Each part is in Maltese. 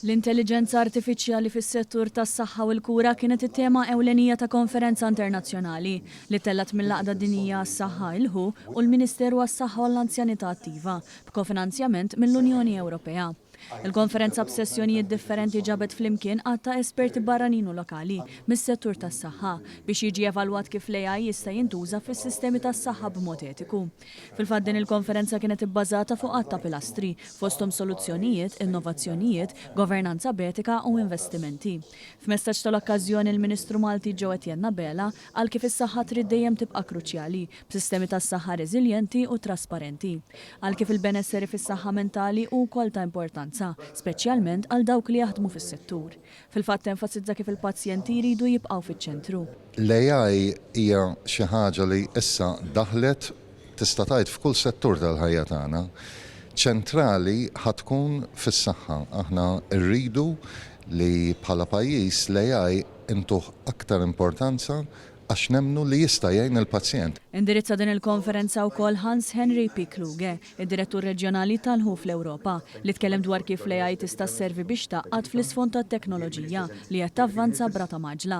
L-intelliġenza artifiċjali fis-settur tas-saħħa u l-kura kienet it-tema ewlenija ta' konferenza internazzjonali li ttellgħet mill-Għaqda Dinjija għas-Saħħa, il-WHO, u l-Ministeru għas-Saħħa u għall-Anzjanità Attiva, b'kofinanzjament mill-Unjoni Ewropea. Il-konferenza b'sessjonijiet differenti ġabet flimkien għadd ta' esperti barranin u lokali mis-settur tas-saħħa biex jiġi evalwat kif l-AI jista' jintuża fis-sistemi tas-saħħa b'mod etiku. Fil-fatt din il-konferenza kienet ibbażata fuq għadd ta' pilastri, fosthom soluzzjonijiet, innovazzjonijiet, governanza b'etika u investimenti. F'messaġġ tal-okkażjoni l-Ministru Malti Joe Etienne Abela qal kif is-saħħa trid dejjem tibqa' kruċjali, b'sistemi tas-saħħa reżiljenti u trasparenti. Qal kif il-benesseri fis-saħħa mentali hu wkoll ta' importanza, speċjalment għal dawk li jaħdmu fis-settur. Fil-fatt enfasizza kif il-pazjenti jridu jibqgħu fiċ-ċentru. L-AI hija xi ħaġa li issa daħlet tista' tgħid f'kull settur tal-ħajja tagħna. Ċentrali ħa tkun fis-saħħa. Aħna rridu li bħala pajjiż l-AI intuh aktar importanza għax nemmnu li jista' jgħin il-pazjent. Indirizza din il-konferenza wkoll Hans Henry P. Kluge, id-Direttur Reġjonali tal-WHO fl-Ewropa, li tkellem dwar kif l-AI tista' sservi biex tgħaqqad fl-isfond tat-teknoloġija li qed tavvanza b'rata mgħaġġla.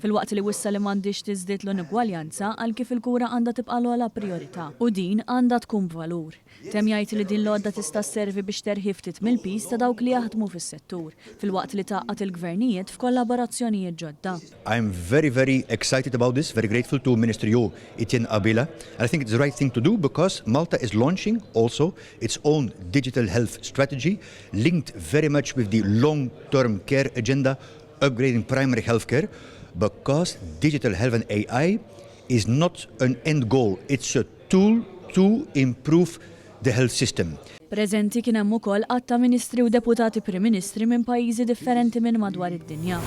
Filwaqt li wissa li m'għandhiex tiżdied l-inugwaljanza, qal kif il-kura għandha tibqa' l-ogħla prijorità u din għandha tkun b'valur. Temm jgħid li din l-għodda tista' sservi biex terħi ftit mill-piż ta' dawk li jaħdmu fis-settur, filwaqt li tgħaqqad il-gvernijiet f'kollaborazzjonijiet ġodda. I am very very excited about this, very grateful to Minister Jo Etienne Abela and I think it's the right thing to do because Malta is launching also its own digital health strategy linked very much with the long term care agenda, upgrading primary health care because digital health and AI is not an end goal, it's a tool to improve the health system. Preżenti kien hemm ukoll għadd ta' Ministri u Deputati Prim Ministri minn pajjiżi differenti minn madwar id-dinja.